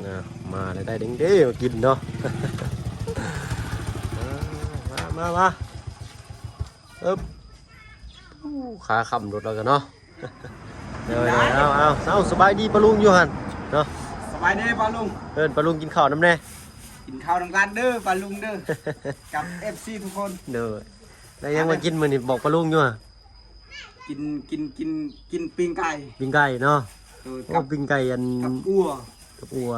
ອ່າ ມາແລ້ວ ໄດ້ເດ້ງເດ້ມາກິນເນາະ. ອ່າ ມາ ມາ ມາ ເອີບ ອູ້ ຂາຄ້ຳໂລດແລ້ວກັນເນາະ. ໂດຍ ໂດຍ ເອົາ ເອົາ ເອົາ ສະບາຍດີປ້າລຸງຢູ່ຫັ້ນເນາະ. ສະບາຍດີປ້າລຸງ. ເອີ້ນປ້າລຸງກິນເຂົ້ານຳແດ່. ກິນເຂົ້ານຳກັນເດີປ້າລຸງເດີ ກັບເອັຟຊີທຸກຄົນ. ໂດຍ ແລ້ວຍັງມາກິນມື້ນີ້ ບອກປ້າລຸງຢູ່ຫວາ? ກິນ ກິນ ກິນ ກິນປີ້ງໄກ່. ປີ້ງໄກ່ເນາະ. ໂດຍ ໂອ້ ກັບ ປີ້ງໄກ່ອັນ ກັບອົ່ວ ກັບອົ່ວ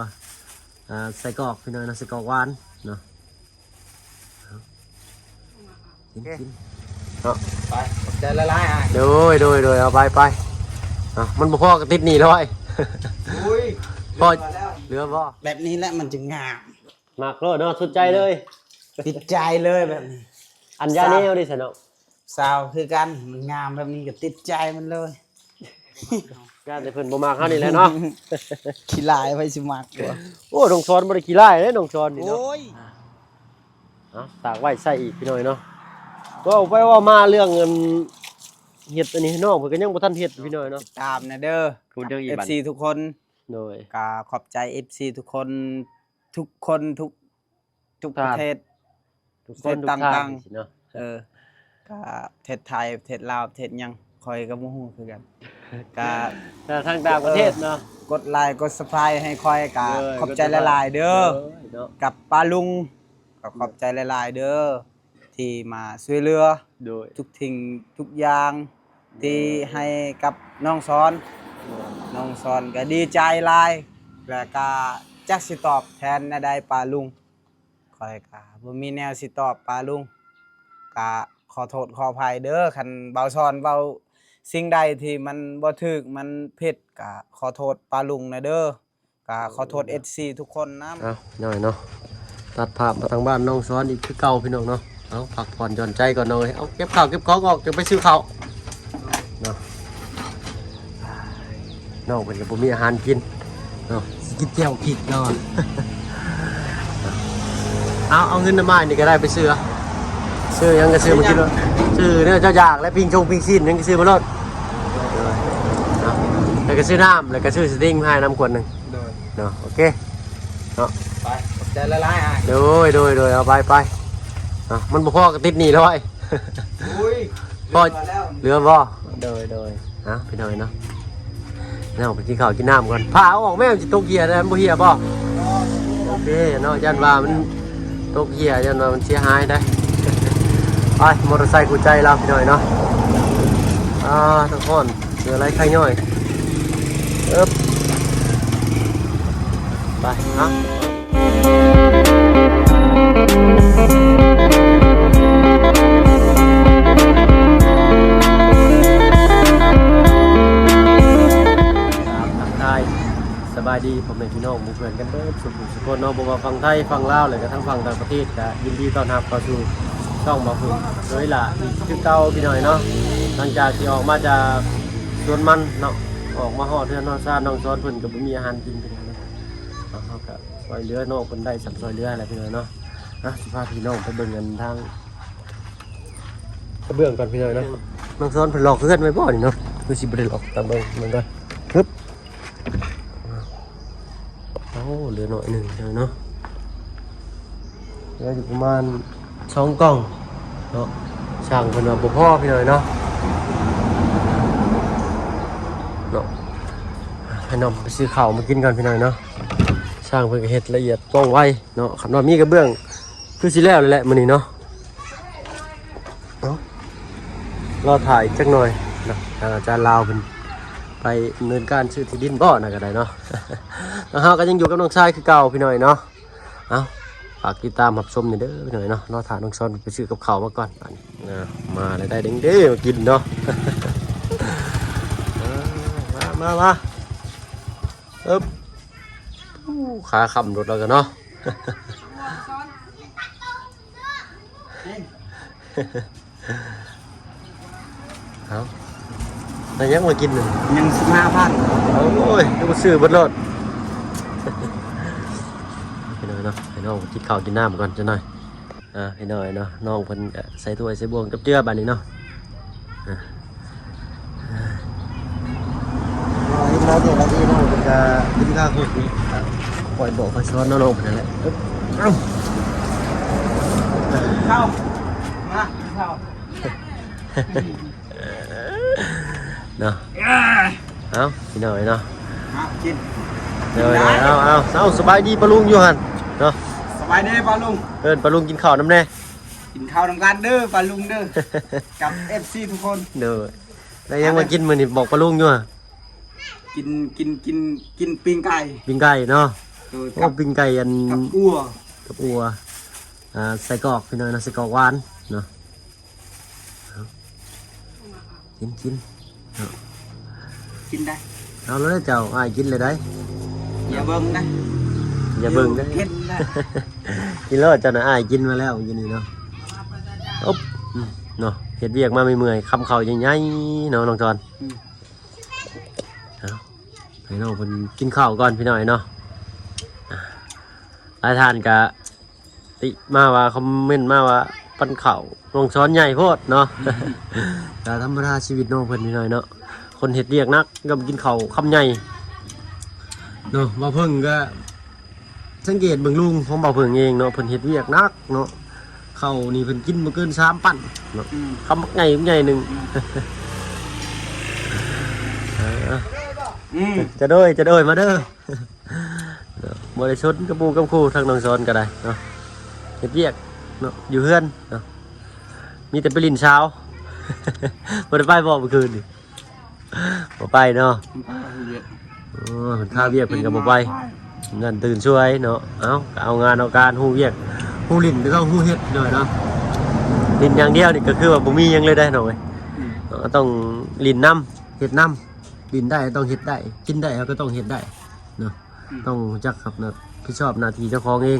ອ່າ ໄສ້ກອກ ພີ່ນ້ອງເນາະ ໄສ້ກອກຫວານເນາະ. ກິນ ໂອເຄ ກິນເນາະ. ໄປ ຂອບໃຈຫຼາຍໆ ອ້າຍ. ໂດຍ ໂດຍ ໂດຍ ເອົາໄປ ໄປ. ເອົາ ມັນບໍ່ພໍກໍຕິດໜີ້ລະໄອ. ໂອ້ຍ ພໍ ເຫຼືອແລ້ວ ເຫຼືອບໍ່? ແບບນີ້ແຫຼະມັນຈຶ່ງງາມ. ມັກໂລດເນາະ ສຸດໃຈເລີຍ ຕິດໃຈເລີຍແບບນີ້. ອັນຢາແນວເດ້ຊັ້ນເນາະ ສາວຄືກັນ ມັນງາມແບບນີ້ກໍຕິດໃຈມັນເລີຍ. ຢ້ານແຕ່ເພິ່ນບໍ່ມັກເຮົານີ້ແຫຼະເນາະ. ຂີ້ລ້າຍ ໃຜຊິມັກວະ? ໂອ້ ນ້ອງສອນບໍ່ໄດ້ຂີ້ລ້າຍເດ້ ນ້ອງສອນນີ້ເນາະ. ໂອ້ຍ ເອົາ ຕາກໄວ້ໃສ່ອີກ ພີ່ນ້ອງເນາະ. ເວົ້າໄປເວົ້າມາເລື່ອງອັນເຮັດອັນນີ້ໃຫ້ນ້ອງ ເພິ່ນກໍຍັງບໍ່ທັນເຮັດ ພີ່ນ້ອງເນາະ. ຕິດຕາມແດ່ເດີ ເອັຟຊີທຸກຄົນ. ໂດຍ ກໍຂອບໃຈເອັຟຊີທຸກຄົນ ທຸກຄົນ ທຸກ ທຸກປະເທດ ທຸກທ່ານ ທຸກຄົນ ທຸກທ່ານ ຕ່າງໆ ເນາະ. ເອີ ກະປະເທດໄທ ປະເທດລາວ ປະເທດຫຍັງ ຂ້ອຍກໍບໍ່ຮູ້ຄືກັນ. ກະ ແຕ່ທາງຕ່າງປະເທດເນາະ ເອີ ກົດໄລກົດຊັບສະໄຄຣບ໌ໃຫ້ຂ້ອຍກະ ເອີ ຂອບໃຈຫຼາຍໆເດີ. ໂດຍເນາະ ກັບປ້າລຸງ ກໍຂອບໃຈຫຼາຍໆເດີ ທີ່ມາຊ່ວຍເຫຼືອ ໂດຍ ທຸກສິ່ງທຸກຢ່າງ ໂດຍ ທີ່ໃຫ້ກັບນ້ອງສອນ. ໂດຍ ນ້ອງສອນກໍດີໃຈຫຼາຍ ແລະກະຈັກຊິຕອບແທນແນວໃດປ້າລຸງ. ຂ້ອຍກະບໍ່ມີແນວຊິຕອບປ້າລຸງ. ກະຂໍໂທດຂໍອະໄພເດີ ຄັນບ່າວສອນເວົ້າສິ່ງໃດທີ່ມັນບໍ່ຖືກ ມັນຜິດ ກະຂໍໂທດປ້າລຸງແດ່ເດີ. ກະຂໍໂທດເອັຟຊີທຸກຄົນນຳ. ເອົາ ນ້ອຍເນາະ ຕັດພາບມາທາງບ້ານນ້ອງສອນອີກຄືເກົ່າ ພີ່ນ້ອງເນາະ. ເອົາ ພັກຜ່ອນຢ່ອນໃຈກ່ອນນ້ອງເອີຍ. ເອົາ ເກັບເຂົ້າເກັບຂອງອອກ ຈະໄປຊື້ເຂົ້າເນາະ. ນ້ອງເພິ່ນກໍບໍ່ມີອາຫານກິນເນາະ ຊິກິນແຈ່ວພິກເນາະ. ເອົາ ເອົາເງິນນຳອ້າຍນີ້ກໍໄດ້ ໄປຊື້ ຊື້ຫຍັງກໍຊື້ມາກິນໂລດ. ຊື້ແນວເຈົ້າຢາກ ແລະ ປີ້ງຊົງປີ້ງຊີ້ນຫຍັງກໍຊື້ມາໂລດເນາະ. ແລ້ວກໍຊື້ນ້ຳ ແລ້ວກໍຊື້ສະຕິງມາໃຫ້ນຳຂວດໜຶ່ງ. ໂດຍ ເນາະ ໂອເຄເນາະ. ໄປ ຂອບໃຈຫຼາຍໆ ອ້າຍ. ໂດຍ ໂດຍ ໂດຍ ເອົາໄປ ໄປ. ເອົາ ມັນບໍ່ພໍກໍຕິດໜີ້ລະໄອ. ໂອ້ຍ ພໍ ເຫຼືອແລ້ວ ເຫຼືອບໍ່? ໂດຍ ໂດຍ. ເອົາ ພີ່ນ້ອງເນາະ ເນາະ ໄປກິນເຂົ້າກິນນ້ຳກ່ອນ. ຜ້າເອົາອອກແມ່ ມັນຊິຕົກເຫື່ອໄດ໋ ມັນບໍ່ເຫື່ອບໍ່? ໂອເຄເນາະ ຢ້ານວ່າມັນຕົກເຫື່ອ ຢ້ານວ່າມັນເສຍຫາຍໄດ໋. ໄປ ມໍເຕີໄຊຄູ່ໃຈລາວ ພີ່ນ້ອງເນາະ. ອ່າ ທັງຮ້ອນ ເຫື່ອໄຫຼໄຄຍ້ອຍ. ເອີບ ໄປ ເນາະ. ທັກທາຍສະບາຍດີພໍ່ແມ່ພີ່ນ້ອງໝູ່ເພື່ອນກັນເບິດສູ່ຜູ້ສູ່ຄົນເນາະ ບໍ່ວ່າຝັ່ງໄທ ຝັ່ງລາວ ແລະກະທັງຝັ່ງຕ່າງປະເທດ ກະຍິນດີຕ້ອນຮັບເຂົ້າສູ່ຊ່ອງບ່າວເພິ່ນເລີຍລະ ຄືເກົ່າພີ່ນ້ອງເນາະ. ຫຼັງຈາກທີ່ອອກມາຈາກສວນມັນເນາະ ອອກມາຮອດເຮືອນຮອດຊານນ້ອງສອນເພິ່ນກໍບໍ່ມີອາຫານກິນ ພີ່ນ້ອງເນາະ. ເຮົາກໍຊ່ວຍເຫຼືອນ້ອງເພິ່ນໄດ້ສ່ຳຊ່ວຍເຫຼືອແຫຼະພີ່ນ້ອງເນາະ. ອ່ະ ຊິພາພີ່ນ້ອງໄປເບິ່ງອັນທາງກະເບື້ອງກ່ອນພີ່ນ້ອງເນາະ. ນ້ອງສອນເພິ່ນຫຼອກເຮືອນໄວ້ບໍ່ນີ້ເນາະ ຄືຊິບໍ່ໄດ້ຫຼອກ. ຕາມເບິ່ງ ເບິ່ງກ່ອນ ຮຶບ. ໂອ້ ເຫຼືອໜ້ອຍໜຶ່ງເນາະ ເຫຼືອຢູ່ປະມານສອງກ່ອງເນາະ. ຊ່າງເພິ່ນວ່າບໍ່ພໍພີ່ນ້ອງເນາະ ເນາະ. ໃຫ້ນ້ອງໄປຊື້ເຂົ້າມາກິນກ່ອນພີ່ນ້ອງເນາະ. ຊ່າງເພິ່ນກໍເຮັດລະອຽດວ່ອງໄວເນາະ. ຄັນວ່າມີກະເບື້ອງຄືຊິແລ້ວແຫຼະມື້ນີ້ເນາະ. ເອົາ ລໍຖ້າອີກຈັກໜ່ອຍເນາະ ທາງອາຈານລາວເພິ່ນໄປດຳເນີນການຊື້ທີ່ດິນບໍ່ນະ ກໍໄດ້ເນາະ. ແລ້ວເຮົາກໍຍັງຢູ່ກັບນ້ອງຊາຍຄືເກົ່າພີ່ນ້ອງເນາະ. ເອົາ ຝາກຕິດຕາມຮັບຊົມແດ່ເດີພີ່ນ້ອງເນາະ. ລໍຖ້ານ້ອງສອນໄປຊື້ກັບເຂົ້າມາກ່ອນ. ອ່າ ມາແລ້ວ ໄດ້ເດ້ງເດ້ມາກິນເນາະ. ອ່າ ມາ ມາ ມາ ເອີບ ອູ້ ຂາຄ້ຳໂລດແລ້ວກັນເນາະ. ເອົາ ໄດ້ຫຍັງມາກິນນີ້? ຍັງສິບຫ້າພັນ. ໂອ້ຍ ຄືບໍ່ຊື້ເບິດໂລດ. ພີ່ນ້ອງເນາະ ໃຫ້ນ້ອງກິນເຂົ້າກິນນ້ຳກ່ອນຈັກໜ່ອຍ. ອ່າ ພີ່ນ້ອງເນາະ ນ້ອງເພິ່ນກະໃສ່ຖ້ວຍໃສ່ບ່ວງຈັບເຈືອບາດນີ້ເນາະ. ອ່າ ອີກໜ້ອຍເດີ ລະອີກໜ້ອຍເພິ່ນກະກິນຂ້າວໂພດນີ້. ຂ້ອຍບອກຂ້ອຍສອນເນາະ ນ້ອງເພິ່ນນັ້ນແຫຼະ. ເອີ ເອົາ ເຂົ້າ ມາ ເຂົ້າ ເນາະ. ເອົາ ພີ່ນ້ອງເອີຍເນາະ ມາກິນ ໂດຍ ກິນໄດ້ ເອົາ ເອົາ ເອົາ ສະບາຍດີປ້າລຸງຢູ່ຫັ້ນເນາະ. ສະບາຍດີປ້າລຸງ ເອີ້ນປ້າລຸງກິນເຂົ້ານຳແດ່. ກິນເຂົ້ານຳກັນເດີປ້າລຸງເດີ ກັບເອັຟຊີທຸກຄົນ. ໂດຍ ໄດ້ຫຍັງມາກິນມື້ນີ້ ບອກປ້າລຸງຢູ່ຫະ. ກິນ ກິນ ກິນ ກິນປີ້ງໄກ່ ປີ້ງໄກ່ເນາະ. ໂດຍ ໂອ້ ກັບ ປີ້ງໄກ່ອັນ ກັບອົ່ວ ກັບອົ່ວ ອ່າ ໄສ້ກອກພີ່ນ້ອງເນາະ ໄສ້ກອກຫວານເນາະ. ເອົາ ກິນ ກິນເນາະ ກິນໄດ້. ເອົາເລີຍເຈົ້າ ອ້າຍກິນເລີຍໄດ໋. ຢ່າເບິ່ງນະ ຢ່າເບິ່ງເດີ ເຮັດນະ. ກິນໂລດເຈົ້ານະ ອ້າຍກິນມາແລ້ວກິນນີ້ເນາະ. ອົບ ອືມ ເນາະ ເຮັດວຽກມາເມື່ອຍໆ ຄຳເຂົ້າໃຫຍ່ໆເນາະ ນ້ອງຈອນ. ອືມ ເອົາ ໃຫ້ນ້ອງເພິ່ນກິນເຂົ້າກ່ອນພີ່ນ້ອງເນາະ. ອ່າ ຫຼາຍທ່ານກະ ຕິມາວ່າ ຄອມເມັນມາວ່າ ປັນເຂົ້ານ້ອງສອນໃຫຍ່ໂພດເນາະ. ກະທຳມະດາຊີວິດນ້ອງເພິ່ນພີ່ນ້ອງເນາະ ຄົນເຮັດວຽກໜັກກໍກິນເຂົ້າຄຳໃຫຍ່ເນາະ. ບ່າວເພິ່ງກໍສັງເກດເບິ່ງລຸງຂອງບ່າວເພິ່ງເອງເນາະ ເພິ່ນເຮັດວຽກໜັກເນາະ ເຂົ້ານີ້ເພິ່ນກິນບໍ່ເກີນສາມປັ້ນເນາະ. ອືມ ຄຳບັກໃຫຍ່ບັກໃຫຍ່ໜຶ່ງ. ອືມ ເອີ ອືມ ຈະໂດຍ ຈະໂດຍ ມາເດີ. ເນາະ ບໍ່ໄດ້ຊົນກັບໝູ່ກັບຄູ່ ທາງນ້ອງສອນກໍໄດ້ເນາະ ເຮັດວຽກເນາະ ຢູ່ເຮືອນເນາະ ມີແຕ່ໄປຫຼິ້ນສາວ. ບໍ່ໄດ້ໄປບໍ່ມື້ຄືນນີ້? ບໍ່ໄປເນາະ. ມັນພາວຽກ ໂອ້ ມັນພາວຽກ ເພິ່ນກໍບໍ່ໄປ ນັ້ນຕື່ນສວຍເນາະ. ເອົາ ກໍເອົາງານເອົາການ ຮູ້ວຽກຮູ້ຫຼິ້ນກໍຕ້ອງຮູ້ເຮັດໜ້ອຍເນາະ. ຫຼິ້ນຢ່າງດຽວນີ້ກໍຄືວ່າບໍ່ມີຫຍັງເລີຍເດ້ນ້ອງເອີຍ. ອືມ ເນາະ ຕ້ອງຫຼິ້ນນຳ ເຮັດນຳ ຫຼິ້ນໄດ້ຕ້ອງເຮັດໄດ້ ກິນໄດ້ເຮົາກໍຕ້ອງເຮັດໄດ້ເນາະ. ອືມ ຕ້ອງຮູ້ຈັກຮັບ ຮັບຜິດຊອບໜ້າທີ່ເຈົ້າຂອງເອງ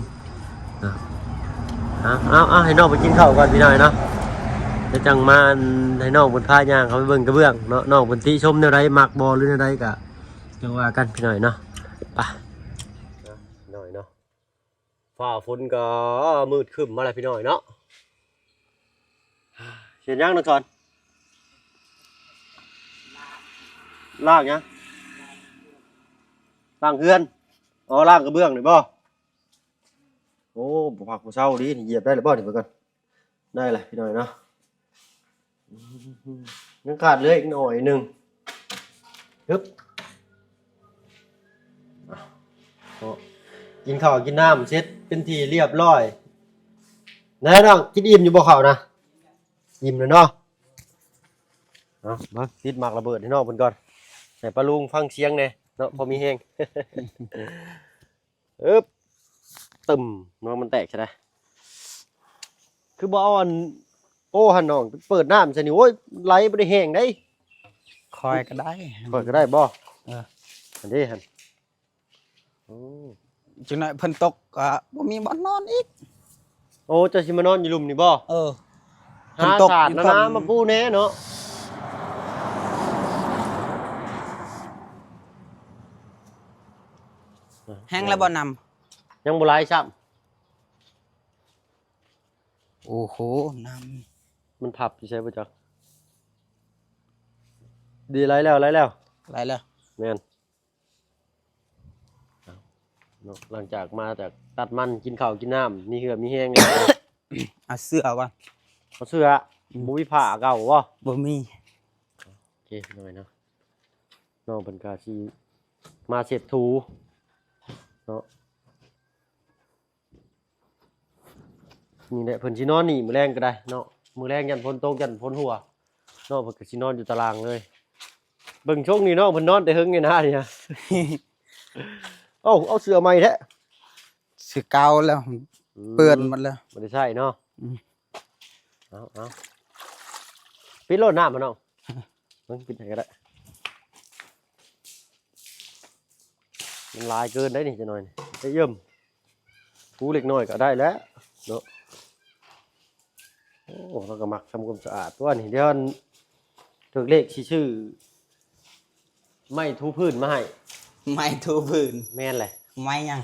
ເນາະ. ເອົາ ເອົາ ເອົາ ໃຫ້ນ້ອງໄປກິນເຂົ້າກ່ອນພີ່ນ້ອງເນາະ ແລ້ວຈັ່ງມາ ໃຫ້ນ້ອງເພິ່ນພາຍ່າງເຂົ້າໄປເບິ່ງກະເບື້ອງເນາະ. ນ້ອງເພິ່ນຕິຊົມແນວໃດ ມັກບໍ່ ຫຼືແນວໃດ ກະຈັ່ງວ່າກັນພີ່ນ້ອງເນາະ. ໄປ ພີ່ນ້ອງເນາະ. ຟ້າຝົນກໍມືດຄຶ້ມມາແລ້ວພີ່ນ້ອງເນາະ. ເຮັດຫຍັງນະສອນ? ລ້າງຫຍັງ? ລ້າງເຮືອນ. ອໍ ລ້າງກະເບື້ອງນີ້ບໍ່? ໂອ້ ບໍ່ພັກບໍ່ເຊົາດີ ຢຽບໄດ້ແລ້ວບໍ່ນີ້? ເບິ່ງກ່ອນ ໄດ້ລະພີ່ນ້ອງເນາະ. ຍັງຂາດເຫຼືອອີກໜ້ອຍໜຶ່ງ. ຮຶບ ເນາະ ກິນເຂົ້າກິນນ້ຳເສັດເປັນທີ່ລຽບລ້ອຍ. ແນວນ້ອງ ກິນອີ່ມຢູ່ບໍ່ເຂົ້ານະ? ອີ່ມແລ້ວເນາະ. ເອົາ ມາຕິດໝາກລະເບີດໃຫ້ນ້ອງເພິ່ນກ່ອນ ໃຫ້ປ້າລຸງຟັງສຽງແດ່ເນາະ ພໍມີແຮງ. ອຶບ ຕຶມ ນ້ອງມັນແຕກຊະໄດ໋. ຄືບໍ່ເອົາອັນ ໂອ້ ຫັ້ນນ້ອງ ເປີດນ້ຳຊະນີ້ ໂອ້ຍ ໄຫຼບໍ່ໄດ້ແຫ້ງໄດ໋. ຂ້ອຍກໍໄດ້ ຂ້ອຍກໍໄດ້ບໍ່? ເອີ ອັນນີ້ຫັ້ນ. ໂອ້ ຈັກໜ້ອຍຝົນຕົກກໍບໍ່ມີບ່ອນນອນອີກ. ໂອ້ ເຈົ້າຊິມານອນຢູ່ລຸ່ມນີ້ບໍ່? ເອີ ຝົນຕົກ ຫາສາດໜາໆມາປູແດ່ເນາະ. ແຫ້ງແລ້ວບໍ່ນ້ຳ? ຍັງບໍ່ໄຫຼຊ້ຳ. ໂອ້ໂຫ ນ້ຳມັນພັບຢູ່ໃສບໍ່ຈັກ. ດີ ໄຫຼແລ້ວ ໄຫຼແລ້ວ ໄຫຼແລ້ວ. ແມ່ນ. ເນາະ ຫຼັງຈາກມາຈາກຕັດມັນ ກິນເຂົ້າກິນນ້ຳ ມີເຫື່ອມີແຮງແລ້ວ. ເອົາເສື້ອວະ? ເອົາເສື້ອ. ອືມ ບໍ່ມີຜ້າເກົ່າບໍ່? ບໍ່ມີ. ໂອເຄ ນ້ອງເນາະ ນ້ອງເພິ່ນກະຊິມາເຊັດຖູເນາະ. ນີ້ແຫຼະ ເພິ່ນຊິນອນນີ້ມື້ແລງກໍໄດ້ເນາະ. ມື້ແລງຢ້ານຝົນຕົກ ຢ້ານຝົນຮົ່ວເນາະ ເພິ່ນກໍຊິນອນຢູ່ຕາລາງເລີຍ. ເບິ່ງຊົງນີ້ເນາະ ເພິ່ນນອນແຕ່ເຫິງນີ້ນະນີ້. ເອົ້າ ເອົາເສື້ອໃໝ່ແທ້. ເສື້ອເກົ່າແລ້ວ ອືມ ເປື້ອນໝົດແລ້ວ ບໍ່ໄດ້ໃຊ້ເນາະ. ອືມ ເອົາ ເອົາ ປິດໂລດນ້ຳຫັ້ນເນາະ. ເບິ່ງ ປິດໃຫ້ກໍໄດ້. ມັນຫຼາຍເກີນໄດ໋ນີ້ ຈັກໜ້ອຍນີ້ ໄດ້ເຢີ້ມ. ປູເລັກນ້ອຍກໍໄດ້ແລ້ວເນາະ. ໂອ້ ລາວກໍມັກທຳຄວາມສະອາດຕົວະນີ້. ດຽວອັນ ຖືກເລກຊິຊື້ໄມ້ຖູພື້ນມາໃຫ້. ໄມ້ຖູພື້ນ? ແມ່ນແຫຼະ. ໄມ້ຫຍັງ?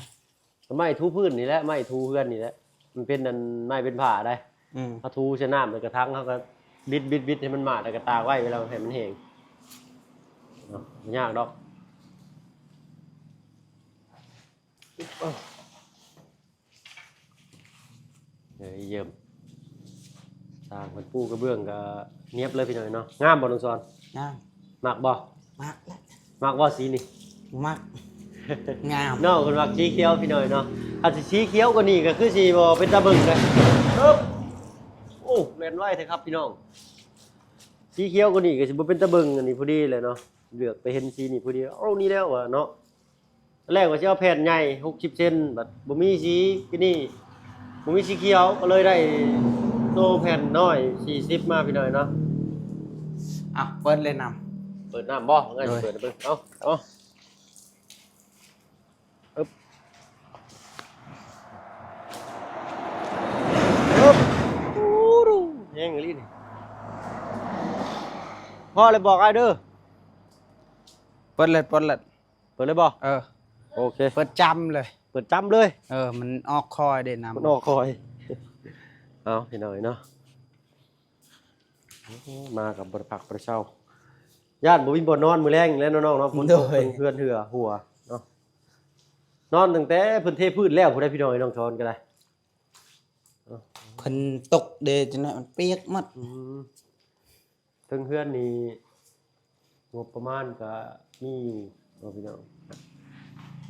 ໄມ້ຖູພື້ນນີ້ແຫຼະ ໄມ້ຖູເຮືອນນີ້ແຫຼະ. ມັນເປັນອັນ ໄມ້ເປັນຜ້າໄດ໋. ອືມ ເຮົາຖູໃສ່ນ້ຳໃນກະຖັງ ເຮົາກໍບິດໆໆໃຫ້ມັນມາດ ແລ້ວກໍຕາກໄວ້ເວລາໃຫ້ມັນແຫ້ງເນາະ. ບໍ່ຍາກດອກ. ເອີ ຢ້ຽມ. ສ້າງເພິ່ນປູກະເບື້ອງກະນຽບເລີຍພີ່ນ້ອງເນາະ. ງາມບໍ່ນ້ອງສອນ? ງາມ. ມັກບໍ່? ມັກແຫຼະ. ມັກບໍ່ສີນີ້? ມັກ. ງາມ. ນ້ອງເພິ່ນມັກສີຂຽວພີ່ນ້ອງເນາະ. ຄັນຊິສີຂຽວກວ່ານີ້ກະຄືຊິບໍ່ເປັນຕາເບິ່ງເດ້. ເອີບ ໂອ້ ແລ່ນໄວແທ້ຄັບພີ່ນ້ອງ. ສີຂຽວກວ່ານີ້ກະຊິບໍ່ເປັນຕາເບິ່ງ. ອັນນີ້ພໍດີແຫຼະເນາະ. ເລືອກໄປເຫັນສີນີ້ພໍດີ. ເອົານີ້ແລ້ວວ່າເນາະ. ຕອນແລກວ່າຊິເອົາແຜ່ນໃຫຍ່ຫົກສິບເຊັນ ບັດບໍ່ມີສີ ປີນີ້ບໍ່ມີສີຂຽວ ກໍເລີຍໄດ້ໂຕແຜ່ນນ້ອຍສີ່ສິບມາພີ່ນ້ອງເນາະ. ອ່ະ ເປີດເລີຍນ້ຳ. ເປີດນ້ຳບໍ່? ເອີ ເປີດໃຫ້ເບິ່ງ. ເອົາ ເອົາ ອຶບ ອຶບ ໂອ້ ແຮງອີ່ຫຼີນີ້. ພໍແລ້ວບອກອ້າຍເດີ. ເປີດເລີຍ ເປີດເລີຍ. ເປີດເລີຍບໍ່? ເອີ ໂອເຄ ເປີດຈ້ຳເລີຍ ເປີດຈ້ຳເລີຍ. ເອີ ມັນອອກຄ່ອຍເດ້ນ້ຳ ມັນອອກຄ່ອຍ. ເອົາ ພີ່ນ້ອງເນາະ ໂອ້ ມາກັບບໍ່ໄດ້ພັກບໍ່ໄດ້ເຊົາ ຢ້ານບໍ່ມີບ່ອນນອນມື້ແລງແລ້ວເນາະນ້ອງເນາະ. ຝົນຕົກ ເຮືອນເຮືອຫົວເນາະ ນອນຕັ້ງແຕ່ເພິ່ນເທພື້ນແລ້ວພຸ້ນໄດ໋ ພີ່ນ້ອງເນາະ ນ້ອງສອນກໍໄດ້. ເພິ່ນຕົກເດ້ ຈັ່ງໃດມັນປຽກໝົດ. ອືມ ເທິງເຮືອນນີ້ງົບປະມານກະມີຢູ່ເນາະພີ່ນ້ອງ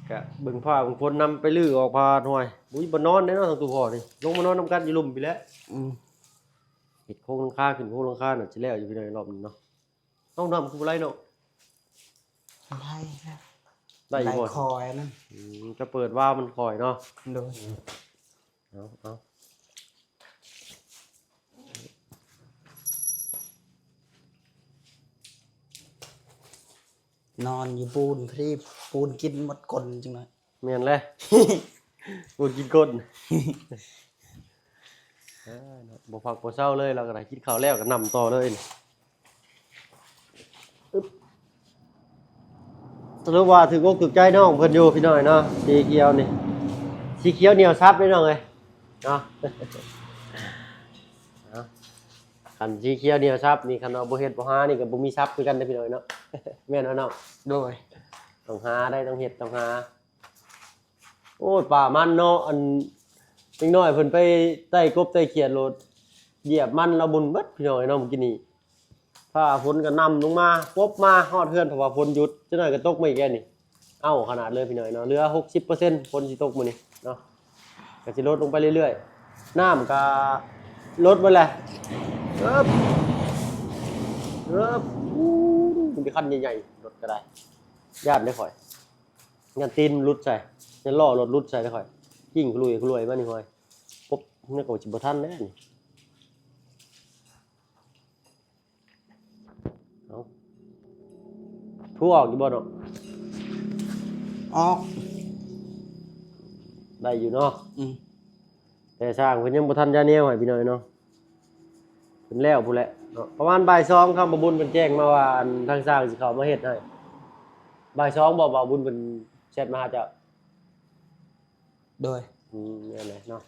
ກະເບິ່ງຟ້າເບິ່ງຝົນນຳ ໄປຮື້ອອກພາດ. ຫ້ວຍ ບໍ່ມີບ່ອນນອນເດ້ເນາະ ທາງຕູ້ພໍ່ນີ້ ລົງມານອນນຳກັນຢູ່ລຸ່ມພີ້ແຫຼະ. ອືມ ເຮັດໂຄງຫຼັງຄາ ຂຶ້ນໂຄງຫຼັງຄາ ໜ້າຊິແລ້ວຢູ່ພີ່ນ້ອງ ຮອບນີ້ເນາະ. ຫ້ອງນ້ຳຄືບໍ່ໄຫຼເນາະ? ໄຫຼ ໄດ້ຢູ່ບໍ່? ໄດ້ຄ່ອຍນັ້ນ. ອືມ ຈະເປີດວາວມັນຄ່ອຍເນາະ. ໂດຍ. ເອົາ ເອົາ ນອນຢູ່ປູນ ພໍດີປູນກິນໝົດກົ້ນຈັ່ງນັ້ນ. ແມ່ນແຫຼະ ປູນກິນກົ້ນ. ເອີ ເນາະ ບໍ່ພັກບໍ່ເຊົາເລີຍ ລາວກໍໄດ້ກິນເຂົ້າແລ້ວກໍນຳຕໍ່ເລີຍ. ອຶບ ສະຫຼຸບວ່າຖືກອົກຖືກໃຈນ້ອງເພິ່ນຢູ່ພີ່ນ້ອງເນາະ ສີຂຽວນີ້ ສີຂຽວໜຽວສັບເດ້ນ້ອງເອີຍເນາະ. ເນາະ ຄັນສີຂຽວໜຽວສັບນີ້ ຄັນວ່າບໍ່ເຮັດບໍ່ຫານີ້ກໍບໍ່ມີສັບຄືກັນເດ້ພີ່ນ້ອງເນາະ ແມ່ນບໍ່ນ້ອງ? ໂດຍ. ຕ້ອງຫາໄດ໋ ຕ້ອງເຮັດຕ້ອງຫາ. ໂອ້ຍ ປ່າມັນເນາະ ອັນເດັກນ້ອຍເພິ່ນໄປໄຕ່ກົບໄຕ່ຂຽດໂລດ ຢຽບມັນລາວບຸ່ນເບິດພີ່ນ້ອງເອີຍເນາະ ມື້ກີ້ນີ້. ຟ້າຝົນກໍນຳລົງມາ ປົບມາຮອດເຮືອນ ເພາະວ່າຝົນຢຸດ ຈັກໜ້ອຍກໍຕົກມາອີກແລ້ວນີ້. ເອົ້າ ຂະໜາດເລີຍພີ່ນ້ອງເນາະ ເຫຼືອຫົກສິບເປີເຊັນ ຝົນຊິຕົກມື້ນີ້ເນາະ ກໍຊິລົດລົງໄປເລື້ອຍໆ. ນ້ຳກໍລົດເບິດແຫຼະ. ເອີບ ເອີບ ໂອ້ ມີແຕ່ຄັນໃຫຍ່ໆ ລົດກໍໄດ້ ຢ້ານເດ້ຂ້ອຍ. ຢ້ານຕີນຫຼຸດໃສ່ ຢ້ານລໍ້ລົດຫຼຸດໃສ່ເດ້ຂ້ອຍ. ກິ້ງຂະລຸຍຂະລວຍມານີ້ ຫ້ວຍ ປົບ ນີ້ກໍຊິບໍ່ທັນແລ້ວນີ້. ເອົາ ຜູ້ອອກຢູ່ບໍ່ເນາະ? ອອກ ໄດ້ຢູ່ເນາະ. ອືມ ແຕ່ຊ່າງເພິ່ນຍັງບໍ່ທັນຢາແນວໃຫ້ພີ່ນ້ອງເນາະ. ເພິ່ນແລ້ວພຸ້ນແຫຼະເນາະ ປະມານບ່າຍສອງ ຄຳບໍ່ບຸນເພິ່ນແຈ້ງມາວ່າ ອັນ ທາງຊ່າງຊິເຂົ້າມາເຮັດໃຫ້. ບ່າຍສອງບໍ່ ບ່າວບຸນເພິ່ນແຊັດມາຫາເຈົ້າ? ໂດຍ. ອືມ ແມ່ນແຫຼະເນາະ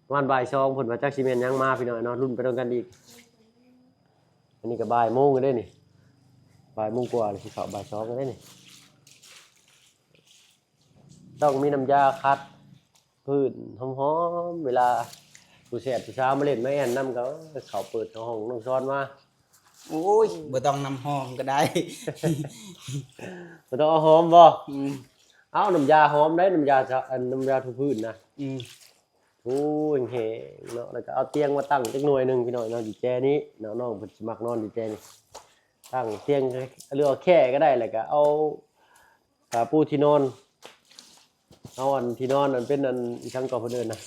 ປະມານບ່າຍສອງ ເພິ່ນວ່າຈັກຊິແມ່ນຫຍັງມາພີ່ນ້ອງເນາະ ລຸ້ນໄປນຳກັນອີກ. ອັນນີ້ກໍບ່າຍໂມງແລ້ວເດ້ນີ້ ບ່າຍໂມງກວ່າແລ້ວ ຊິເຂົ້າບ່າຍສອງແລ້ວເດ້ນີ້. ຕ້ອງມີນ້ຳຢາຂັດພື້ນຫອມໆ ເວລາຜູ້ແຊດຜູ້ສາວມາຫຼິ້ນມາແອ່ນນຳ ກໍເຂົ້າເປີດເຂົ້າຫ້ອງນ້ອງສອນມາ. ໂອ້ຍ ບໍ່ຕ້ອງນ້ຳຫອມກໍໄດ້ ບໍ່ຕ້ອງເອົາຫອມບໍ່? ອືມ ເອົານ້ຳຢາຫອມໄດ໋ ນ້ຳຢາ ອັນ ນ້ຳຢາຖູພື້ນນະ. ອືມ ຖູແຫ້ງໆເນາະ ແລ້ວກໍເອົາຕຽງມາຕັ້ງຈັກໜ່ວຍໜຶ່ງພີ່ນ້ອງເນາະ ຢູ່ແຈນີ້ເນາະ. ນ້ອງເພິ່ນຊິມັກນອນຢູ່ແຈນີ້ ຕັ້ງຕຽງ ຫຼືວ່າແຄ່ກໍໄດ້ ແລ້ວກໍເອົາຜ້າປູທີ່ນອນ ເອົາອັນທີ່ນອນ ອັນເປັນອັນອີ່ຫຍັງກໍເພິ່ນເອີ້ນນະ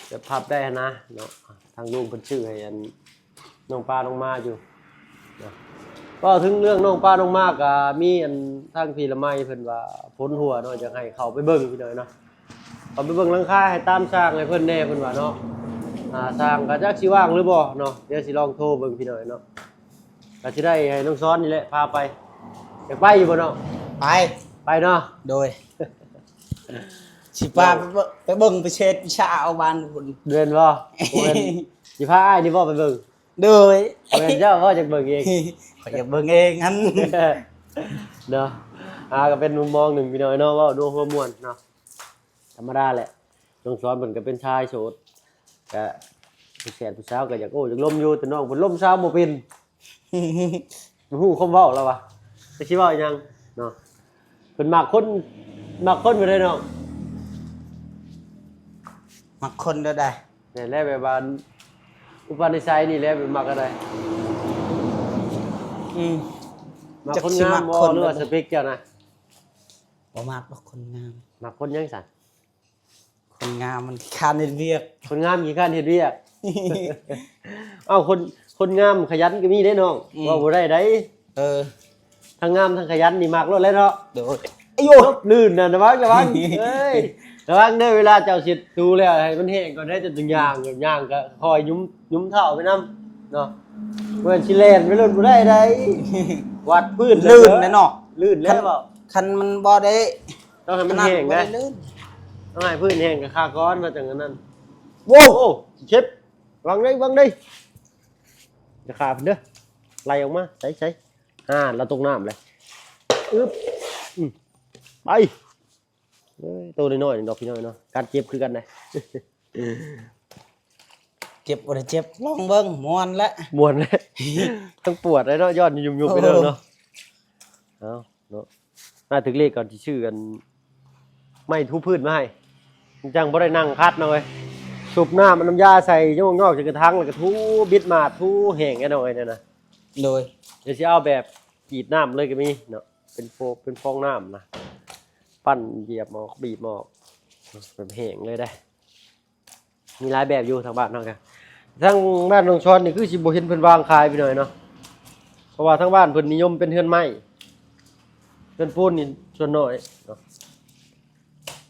ແບບພັບໄດ້ຫັ້ນນະເນາະ. ທາງລຸງເພິ່ນຊື້ໃຫ້ອັນນ້ອງປານ້ອງມາຢູ່ນະ. ເວົ້າເຖິງເລື່ອງນ້ອງປານ້ອງມາ ກໍມີອັນທາງພີ່ລະໄມເພິ່ນວ່າຝົນຫົວເນາະ ຢາກໃຫ້ເຂົ້າໄປເບິ່ງພີ່ນ້ອງເນາະ. ເຂົ້າໄປເບິ່ງຫຼັງຄາໃຫ້ຕາມຊ່າງໃຫ້ເພິ່ນແດ່ ເພິ່ນວ່າເນາະ. ອ່າ ຊ່າງກໍຈັກຊິວ່າງຫຼືບໍ່ເນາະ ດຽວຊິລອງໂທເບິ່ງພີ່ນ້ອງເນາະ. ກໍຊິໄດ້ໃຫ້ນ້ອງສອນນີ້ແຫຼະພາໄປ. ຢາກໄປຢູ່ບໍ່ນ້ອງ? ໄປ ໄປເນາະ. ໂດຍ. ຊິພາໄປເບິ່ງ ໄປເຊັດວິຊາເອົາບ້ານພຸ້ນ ແມ່ນບໍ່? ບໍ່ແມ່ນ ຊິພາອ້າຍນີ້ບໍ່ໄປເບິ່ງ? ໂດຍ. ບໍ່ແມ່ນເຈົ້າບໍ່ຢາກເບິ່ງເອງ? ຂ້ອຍຢາກເບິ່ງເອງຫັ້ນເນາະ. ອ່າ ກໍເປັນມຸມມອງໜຶ່ງ ພີ່ນ້ອງເນາະ ເວົ້າໂນຫົວມ່ວນເນາະ ທຳມະດາແຫຼະ. ນ້ອງສອນເພິ່ນກໍເປັນຊາຍໂສດ ກະຜູ້ແສນຜູ້ສາວກໍຢາກໂອ້ຢາກລົມຢູ່ ແຕ່ນ້ອງເພິ່ນລົມສາວບໍ່ເປັນ ບໍ່ຮູ້ຄວາມເວົ້າລາວວ່າ ຈັກຊິເວົ້າອີ່ຫຍັງເນາະ. ເພິ່ນມັກຄົນ ມັກຄົນແບບໃດນ້ອງ? ມັກຄົນແບບໃດ? ແມ່ນແຫຼະ ແບບວ່າອຸປະນິໄສນີ້ແຫຼະ ແບບມັກແບບໃດ? ອືມ ມັກຄົນງາມບໍ່ ຈັກຊິມັກຄົນ ຫຼືວ່າ ແບບໃດ? ສະເປັກເຈົ້ານະ? ບໍ່ມັກດອກຄົນງາມ. ມັກຄົນຫຍັງຊັ້ນ? ຄົນງາມມັນຂີ້ຄ້ານເຮັດວຽກ. ຄົນງາມຂີ້ຄ້ານເຮັດວຽກ. ເອົ້າ ຄົນ ຄົນງາມຂະຫຍັນກໍມີເດ້ນ້ອງ. ອືມ ເວົ້າບໍ່ໄດ້ໃດ. ເອີ ທັງງາມທັງຂະຫຍັນນີ້ມັກໂລດແຫຼະເນາະ. ໂດຍ. ໂອ້ຍ ໂອ້ ລື່ນນະ ລະວັງ ລະວັງ ເອີຍ ລະວັງເດີ ເວລາເຈົ້າຊິຖູແລ້ວໃຫ້ມັນແຫ້ງກ່ອນເດີ ເຈົ້າຈຶ່ງຍ່າງ ຍ່າງກໍຄ່ອຍຫຍຸມ ຫຍຸມເທົ້າໄປນຳເນາະ. ບໍ່ແມ່ນຊິແລ່ນໄປໂລດບໍ່ໄດ້ໃດ. ວັດພື້ນ ລື່ນແຫຼະເນາະ. ລື່ນແຫຼະ. ຄັນ ເວົ້າ ຄັນມັນບໍ່ໄດ້ ຕ້ອງໃຫ້ມັນແຫ້ງເດ້. ຕ້ອງໃຫ້ພື້ນແຫ້ງກະຄາກ່ອນ ວ່າຈັ່ງນັ້ນ. ໂອ້ ໂອ້ ເຈັບ ວາງໄດ້ ວາງໄດ້ ຢ່າຂາເພິ່ນເດີ. ໄລ່ອອກມາ ໃສ່ ໃສ່ ອ່າ ລາວຕົກນ້ຳເລີຍ. ອຶບ ອືມ ໄປ. ເອີຍ ໂຕນ້ອຍໆນີ້ດອກ ພີ່ນ້ອງເນາະ ການເຈັບຄືກັນນະ. ເຈັບບໍ່ໄດ້ເຈັບ ລອງເບິ່ງ ມ່ວນແຫຼະ ມ່ວນແຫຼະ. ທັງປວດເລີຍເນາະ ຍ້ອນຍຸບໆ ໄປເດີເນາະ. ເອົາເນາະ ຖ້າຖືກເລກກໍຊິຊື້ອັນໄມ້ຖູພື້ນມາໃຫ້ ມັນຈັ່ງບໍ່ໄດ້ນັ່ງຂັດເນາະເວີຍ. ຊຸບນ້ຳ ເອົານ້ຳຢາໃສ່ ຍອກໆ ໃສ່ກະຖາງ ແລ້ວກໍຖູ ບິດໝາດ ຖູແຫ້ງແນ່ນອນເລີຍນະ. ໂດຍ. ດຽວຊິເອົາແບບກຣີດນ້ຳເລີຍກໍມີເນາະ ເປັນໂຟ ເປັນຟອງນ້ຳນະ ປັ້ນ ຢຽບອອກ ບີບອອກ ແບບແຫ້ງເລີຍເດ້. ມີຫຼາຍແບບຢູ່ທາງບ້ານເຮົາກະ ທາງບ້ານໜອງຊອນນີ້ຄືຊິບໍ່ເຫັນເພິ່ນວາງຂາຍ ພີ່ນ້ອງເນາະ ເພາະວ່າທາງບ້ານເພິ່ນນິຍົມເປັນເຮືອນໄມ້ ເຮືອນປູນນີ້ສ່ວນໜ້ອຍເນາະ.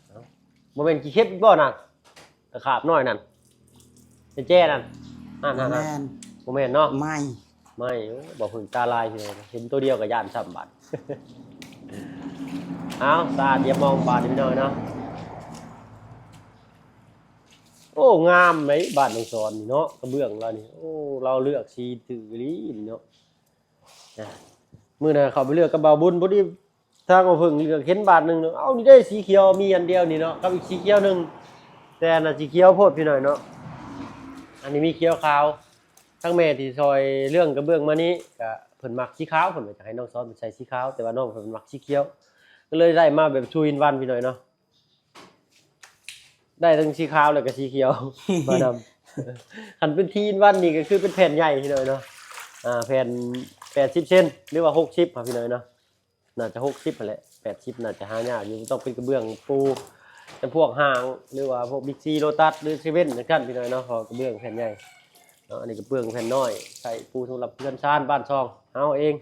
ເອົ້າ ບໍ່ແມ່ນຂີ້ເຂັບອີກບໍ່ນັ້ນ? ຕະຂາບນ້ອຍນັ້ນ ແຈນັ້ນ ນັ້ນໆໆ ບໍ່ແມ່ນ ບໍ່ແມ່ນເນາະ ໄມ້ ໄມ້. ໂອ້ ບໍ່ເພິ່ງຕາລາຍ ພີ່ນ້ອງ ເຫັນໂຕດຽວກໍຢ້ານຊ້ຳບາດ. ເອົາ ສະອາດ ຢາມອງບາດ ພີ່ນ້ອງເນາະ. ໂອ້ ງາມເດ້ບ້ານໜອງຊອນນີ້ເນາະ ກະເບື້ອງລາວນີ້. ໂອ້ ລາວເລືອກສີຖືກອີ່ຫຼີນີ້ເນາະ. ມື້ນັ້ນເຂົ້າໄປເລືອກກັບບ່າວບຸນ ພໍດີ ທາງບ່າວເພິ່ງເລືອກເຫັນບາດໜຶ່ງ ເອົາ ນີ້ເດ້ ສີຂຽວມີອັນດຽວນີ້ເນາະ ກັບອີກສີຂຽວໜຶ່ງ ແຕ່ອັນນັ້ນສີຂຽວໂພດ ພີ່ນ້ອງເນາະ. ອັນນີ້ມີຂຽວຂາວ ທັງແມ່ທີ່ຊ່ອຍເລື່ອງກະເບື້ອງມານີ້ ກະເພິ່ນມັກສີຂາວ ເພິ່ນວ່າຢາກໃຫ້ນ້ອງຊອນເພິ່ນໃສ່ສີຂາວ ແຕ່ວ່ານ້ອງເພິ່ນມັກສີຂຽວ ກໍເລີຍໄດ້ມາແບບທູອິນວັນ ພີ່ນ້ອງເນາະ. ໄດ້ທັງສີຂາວ ແລ້ວກໍສີຂຽວມານຳ. ຄັນເປັນທີອິນວັນນີ້ກໍຄືເປັນແຜ່ນໃຫຍ່ ພີ່ນ້ອງເນາະ ອ່າ ແຜ່ນແປດສິບເຊັນ ຫຼືວ່າຫົກສິບ ພີ່ນ້ອງເນາະ. ໜ້າຈະຫົກສິບຫັ້ນແຫຼະ ແປດສິບໜ້າຈະຫາຍາກຢູ່ ຕ້ອງເປັນກະເບື້ອງປູ ຈຳພວກຫ້າງ ຫຼືວ່າພວກບິກຊີ ໂລຕັສ ຫຼືເຊເວັ່ນ ຈັ່ງຊັ້ນ ພີ່ນ້ອງເນາະ ເພາະກະເບື້ອງແຜ່ນໃຫຍ່ເນາະ. ອັນນີ້ກະເບື້ອງແຜ່ນນ້ອຍ ໃຊ້ປູສຳລັບເຮືອນຊານບ້ານຊ່ອງເຮົາເອງ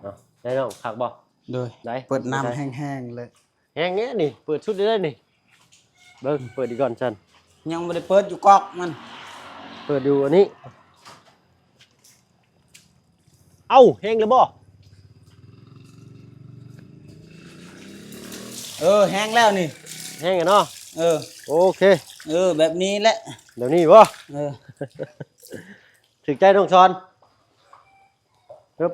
ເນາະ. ໄດ້ນ້ອງ ຄັກບໍ່? ໂດຍ ໄດ້ ເປີດນ້ຳແຮງໆເລີຍ. ແຮງແນ່ນີ້ ເປີດສຸດເລີຍນີ້. ເບິ່ງ ເປີດອີກກ່ອນຊັ້ນ ຍັງບໍ່ໄດ້ເປີດຢູ່ກອກມັນ ເປີດຢູ່ອັນນີ້. ເອົ້າ ແຮງແລ້ວບໍ່? ເອີ ແຮງແລ້ວນີ້ ແຮງແລ້ວເນາະ. ເອີ ໂອເຄ ເອີ ແບບນີ້ແຫຼະ ແບບນີ້ບໍ່? ເອີ ຖືກໃຈນ້ອງຊອນ. ເອີບ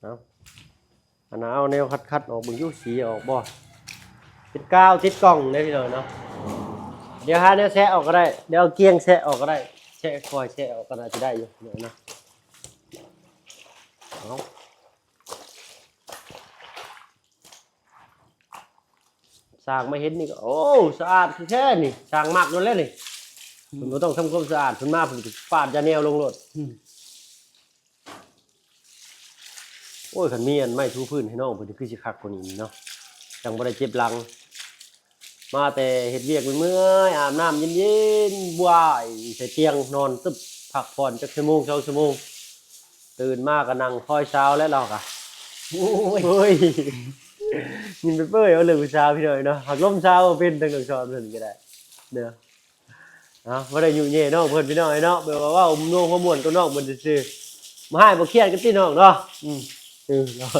ເອົາ ອັນນັ້ນເອົາແນວຂັດໆອອກເບິ່ງຢູ່ ສີອອກບໍ່? ເປັນກາວຕິດກ່ອງເດ້ ພີ່ນ້ອງເນາະ. ດຽວຫາແນວແຊະອອກກໍໄດ້ ດຽວເອົາກຽງແຊະອອກກໍໄດ້ ແຊະຄ່ອຍແຊະອອກກໍໜ້າຈະໄດ້ຢູ່ເນາະ. ເອົາ ຊ່າງມາເຫັນນີ້ກໍ ໂອ້ ສະອາດແທ້ໆນີ້ ຊ່າງມັກໂລດແຫຼະນີ້. ອືມ ເພິ່ນບໍ່ຕ້ອງທຳຄວາມສະອາດ ເພິ່ນມາເພິ່ນກໍປາດຢາແນວລົງໂລດ. ອືມ ໂອ້ຍ ຄັນມີອັນໄມ້ຖູພື້ນໃຫ້ນ້ອງເພິ່ນ ຄືຊິຄັກກວ່ານີ້ເນາະ ຈັ່ງບໍ່ໄດ້ເຈັບຫຼັງ. ມາແຕ່ເຮັດວຽກເມື່ອຍໆ ອາບນ້ຳເຢັນໆ ບວາຍໃສ່ຕຽງ ນອນຕຶບ ພັກຜ່ອນຈັກຊົ່ວໂມງ ສອງຊົ່ວໂມງ ຕື່ນມາກໍນັ່ງຄອຍສາວແລ້ວລາວກະ. ໂອ້ຍ ໂອ້ຍ ຍິງໄປເປີ້ຍເວົ້າເລື່ອງຜູ້ສາວ ພີ່ນ້ອງເນາະ. ຫາກລົມສາວບໍ່ເປັນ ທາງນ້ອງຊອນເພິ່ນກໍໄດ້ເນາະ. ເອົາ ບໍ່ໄດ້ຍຸແຍ່ນ້ອງເພິ່ນ ພີ່ນ້ອງເອີຍເນາະ ແບບວ່າເວົ້ານົວຫົວມ່ວນກັບນ້ອງເພິ່ນຊື່ໆ ບໍ່ຮ້າຍບໍ່ຄຽດກັນຕິນ້ອງເນາະ. ອືມ ເອີ ເນາະ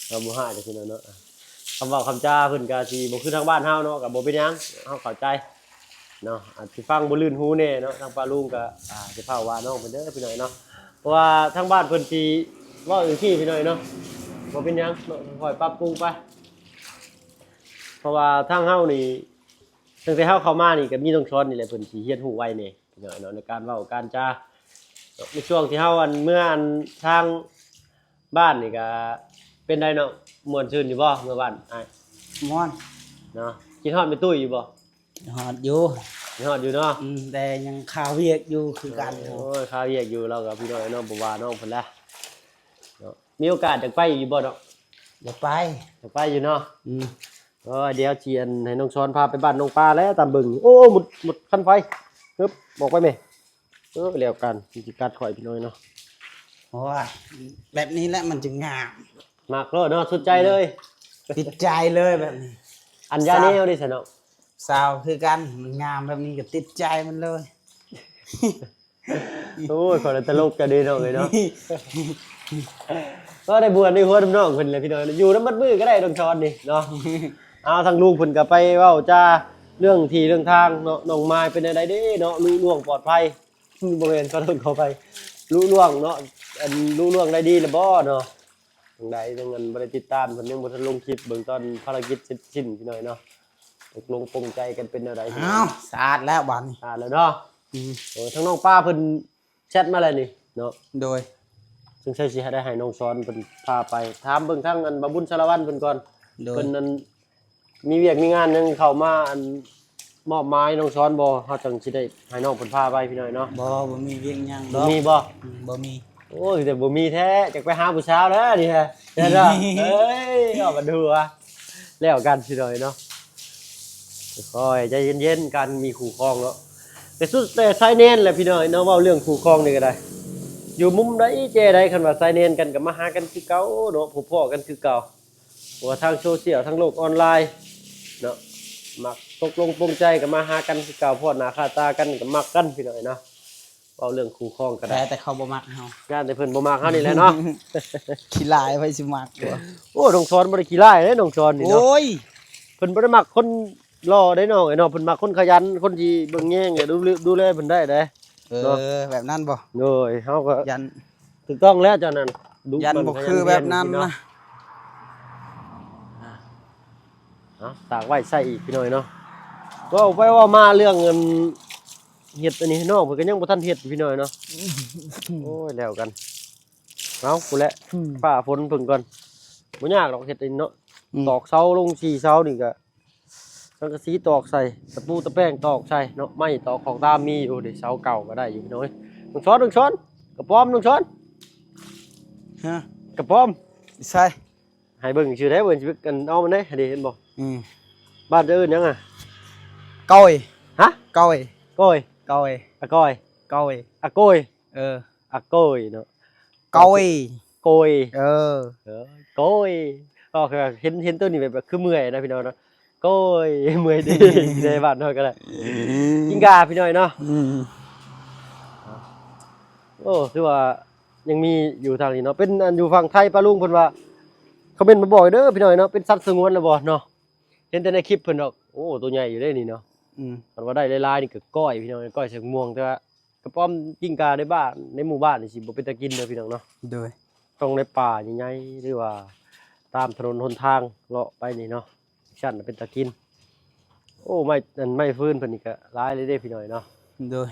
ເຮົາບໍ່ຮ້າຍດອກ ພີ່ນ້ອງເນາະ. ຄຳເວົ້າຄຳຈາເພິ່ນກະຊິບໍ່ຄືທາງບ້ານເຮົາເນາະ ກະບໍ່ເປັນຫຍັງ ເຮົາເຂົ້າໃຈເນາະ. ອາດຊິຟັງບໍ່ລື່ນຫູແນ່ເນາະ ທາງປ້າລຸງກະ ອ່າ ຊິຟ້າວວ່ານ້ອງເພິ່ນເດີ ພີ່ນ້ອງເນາະ. ເພາະວ່າທາງບ້ານເພິ່ນຊິເວົ້າຈັ່ງຊີ້ພີ່ນ້ອງເນາະ, ບໍ່ເປັນຫຍັງເນາະ, ຄ່ອຍປັບປຸງໄປ. ເພາະວ່າທາງເຮົານີ້ ຕັ້ງແຕ່ເຮົາເຂົ້າມານີ້ກໍມີນ້ອງຊອນນີ້ແຫຼະ ເພິ່ນຊິຮຽນຮູ້ໄວແດ່ພີ່ນ້ອງເນາະ ໃນການເວົ້າການຈາເນາະ. ໃນຊ່ວງທີ່ເຮົາ ອັນ ເມືອ ອັນ ທາງບ້ານນີ້ກໍເປັນໃດເນາະ, ມ່ວນຊື່ນຢູ່ບໍ່ ເມືອບ້ານອ້າຍ? ມ່ວນເນາະ. ຄິດຮອດແມ່ຕຸ້ຍຢູ່ບໍ່? ຮອດຢູ່ ຮອດຢູ່ເນາະ. ອືມ ແຕ່ຍັງຄາວຽກຢູ່ຄືກັນ. ໂອ້ຍ ຄາວຽກຢູ່ ລາວກໍພີ່ນ້ອງເນາະ, ບໍ່ວ່ານ້ອງເພິ່ນລະເນາະ. ມີໂອກາດຢາກໄປຢູ່ບໍ່ເນາະ? ຢາກໄປ ຢາກໄປຢູ່ເນາະ. ອືມ ໂອ້ຍ ດຽວຊິ ອັນ ໃຫ້ນ້ອງຊອນພາໄປບ້ານນ້ອງປາແຫຼະ ຕາມເບິ່ງ. ໂອ້ ໝົດ ໝົດຄັນໄຟ. ຮຶບ ອອກໄປແມ່. ເອີ ແລ້ວກັນ ມັນຊິກັດຂ້ອຍພີ່ນ້ອງເນາະ. ໂອ້ຍ ແບບນີ້ແຫຼະມັນຈຶ່ງງາມ. ມັກໂລດເນາະ ສຸດໃຈເລີຍ. ຕິດໃຈເລີຍແບບນີ້. ອັນຢາແນວເດ້ຊັ້ນເນາະ? ສາວຄືກັນ ມັນງາມແບບນີ້ກໍຕິດໃຈມັນເລີຍ. ໂອ້ຍ ຂ້ອຍລະຕະຫຼົກກັນເດ້ນ້ອງເອີຍເນາະ. ກໍໄດ້ບວດໃນຫົວນຳນ້ອງເພິ່ນແຫຼະພີ່ນ້ອງ, ຢູ່ນຳໝົດມື້ກໍໄດ້ນ້ອງຊອນນີ້ເນາະ. ເອົາ ທາງລຸງເພິ່ນກໍໄປເວົ້າຈາເລື່ອງທີ່ເລື່ອງທາງເນາະ, ນ້ອງມາຍເປັນແນວໃດເດ້ເນາະ, ລຸລ່ວງປອດໄພ ບໍ່ແມ່ນ ຂໍໂທດຂໍອະໄພ ລຸລ່ວງເນາະ, ອັນ ລຸລ່ວງໄດ້ດີແລ້ວບໍ່ເນາະ? ຈັ່ງໃດ ຍັງ ອັນ ບໍ່ໄດ້ຕິດຕາມເພິ່ນ, ຍັງບໍ່ທັນລົງຄລິບເບິ່ງຕອນພາລະກິດເສັດສິ້ນພີ່ນ້ອງເນາະ. ຕົກລົງປົງໃຈກັນເປັນແນວໃດ? ອ້າວ ສາດແລ້ວບາດນີ້ ສາດແລ້ວເນາະ. ອືມ ໂອ້ ທາງນ້ອງປາເພິ່ນແຊັດມາແລ້ວນີ້ເນາະ. ໂດຍ ສົງໄສຊິໄດ້ໃຫ້ນ້ອງຊອນເພິ່ນພາໄປ ຖາມເບິ່ງທາງ ອັນ ບ່າວບຸນສາລະວັນເພິ່ນກ່ອນ. ໂດຍ ເພິ່ນ ອັນ ມີວຽກມີງານຫຍັງເຂົ້າມາ ອັນ ມອບໝາຍນ້ອງຊອນບໍ່? ເຮົາຈັ່ງຊິໄດ້ໃຫ້ນ້ອງເພິ່ນພາໄປພີ່ນ້ອງເນາະ. ບໍ່ ບໍ່ມີວຽກຫຍັງດອກ. ບໍ່ມີບໍ່? ອືມ ບໍ່ມີ. ໂອ້ຍ ແຕ່ບໍ່ມີແທ້ ຈັກໄປຫາຜູ້ສາວແລ້ວນີ້ຮະ ເຫັນບໍ່? ເອີຍ ເວົ້າກັນດູວ່າ ແລ້ວກັນພີ່ນ້ອງເນາະ. ຄ່ອຍໃຈເຢັນໆ ການມີຄູ່ຄອງເນາະ. ແຕ່ສຸດແຕ່ຊາຍແດນແຫຼະພີ່ນ້ອງເນາະ, ເວົ້າເລື່ອງຄູ່ຄອງນີ້ກໍໄດ້ ຢູ່ມຸມໃດແຈໃດ ຄັນວ່າຊາຍແດນກັນກໍມາຫາກັນຄືເກົ່າເນາະ, ພົບພໍ້ກັນຄືເກົ່າ. ເພາະວ່າທາງໂຊຊຽວ ທາງໂລກອອນລາຍເນາະ ມັກຕົກລົງປົງໃຈກໍມາຫາກັນຄືເກົ່າ, ພໍ້ໜ້າຄ່າຕາກັນກໍມັກກັນພີ່ນ້ອງເນາະ. ເວົ້າເລື່ອງຄູ່ຄອງກໍໄດ້ ແຕ່ເຂົາບໍ່ມັກເຮົາ ຢ້ານແຕ່ເພິ່ນບໍ່ມັກເຮົານີ້ແຫຼະເນາະ. ຂີ້ຮ້າຍ ໃຜຊິມັກວະ? ໂອ້ ນ້ອງຊອນບໍ່ໄດ້ຂີ້ຮ້າຍເດ້ ນ້ອງຊອນນີ້ເນາະ. ໂອ້ຍ ເພິ່ນບໍ່ໄດ້ມັກຄົນຫຼໍ່ເດ້ນ້ອງເອີຍເນາະ, ເພິ່ນມັກຄົນຂະຫຍັນ ຄົນທີ່ເບິ່ງແຍງ ແລະ ດູແລ ດູແລເພິ່ນໄດ້ເດ້. ເອີ ເນາະ ແບບນັ້ນບໍ່? ໂດຍ ເຮົາກໍຢ້ານ ຖືກຕ້ອງແລ້ວເຈົ້ານັ້ນ ດຸ ຢ້ານບໍ່ຄືແບບນັ້ນນະ. ເອົາ ຕາກໄວ້ໃສ່ອີກພີ່ນ້ອງເນາະ. ເວົ້າໄປເວົ້າມາເລື່ອງ ອັນ ເຮັດອັນນີ້ໃຫ້ນ້ອງເພິ່ນກໍຍັງບໍ່ທັນເຮັດພີ່ນ້ອງເນາະ. ໂອ້ຍ ແລ້ວກັນ ເອົາ ພຸ້ນແຫຼະ ອືມ ຟ້າຝົນເພິ່ນກ່ອນ ບໍ່ຍາກດອກເຮັດອັນນີ້ເນາະ. ອືມ ຕອກເສົາລົງສີ່ເສົານີ້ກໍ ສັງກະສີຕອກໃສ່ ຕະປູຕະແປງຕອກໃສ່ເນາະ, ໄມ້ຕອກຂອກຕາມມີຢູ່ເດ້ ເສົາເກົ່າກໍໄດ້ຢູ່ພີ່ນ້ອງເອີຍ. ນ້ອງຊອນ ນ້ອງຊອນ ກະປອມ ນ້ອງຊອນ ຮະ ກະປອມ ໃສ່ ໃຫ້ເບິ່ງຊື່ໄດ້ ເບິ່ງຊິເອົາມັນໄດ້ເດ້ ເຫັນບໍ່? ອືມ ບ້ານເຈົ້າເອີ້ນຫຍັງອະ? ກ້ອຍ ຮະ? ກ້ອຍ ກ້ອຍ ກ້ອຍ ອາກ້ອຍ ກ້ອຍ ອາໂກຍ ເອີ ອາໂກຍເນາະ ໂກຍ ໂກຍ ເອີ ເອີ ໂກຍ. ກໍຄືເຫັນ ເຫັນໂຕນີ້ແບບ ແບບຄືເມື່ອຍນະພີ່ນ້ອງເນາະ, ໂກຍ ເມື່ອຍດີ ໃນບ້ານເຮົາກໍໄດ້ ກິນກາພີ່ນ້ອງເນາະ. ອືມ ໂອ້ ຖືວ່າຍັງມີຢູ່ທາງນີ້ເນາະ, ເປັນອັນຢູ່ຝັ່ງໄທ ປ້າລຸງເພິ່ນວ່າ ຄອມເມັນມາບອກເດີພີ່ນ້ອງເນາະ, ເປັນສັດສະຫງວນແລ້ວບໍ່ເນາະ? ເຫັນແຕ່ໃນຄລິບເພິ່ນດອກ. ໂອ້ ໂຕໃຫຍ່ຢູ່ເດ້ນີ້ເນາະ. ອືມ ຄັນວ່າໄດ້ຫຼາຍໆນີ້ກໍກ້ອຍພີ່ນ້ອງ, ກ້ອຍໃສ່ໝ່ວງ, ແຕ່ວ່າ ກະປອມກິ້ງກາໃນບ້ານໃນໝູ່ບ້ານນີ້ຊິບໍ່ເປັນຕາກິນເດີພີ່ນ້ອງເນາະ. ໂດຍ ຕ້ອງໃນປ່າໃຫຍ່ໆ ຫຼືວ່າຕາມຖະໜົນຫົນທາງເລາະໄປນີ້ເນາະ, ຊັ້ນເປັນຕາກິນ. ໂອ້ ໄມ້ ອັນ ໄມ້ຟືນເພິ່ນນີ້ກະຫຼາຍເລີຍເດ້ພີ່ນ້ອງເນາະ. ໂດຍ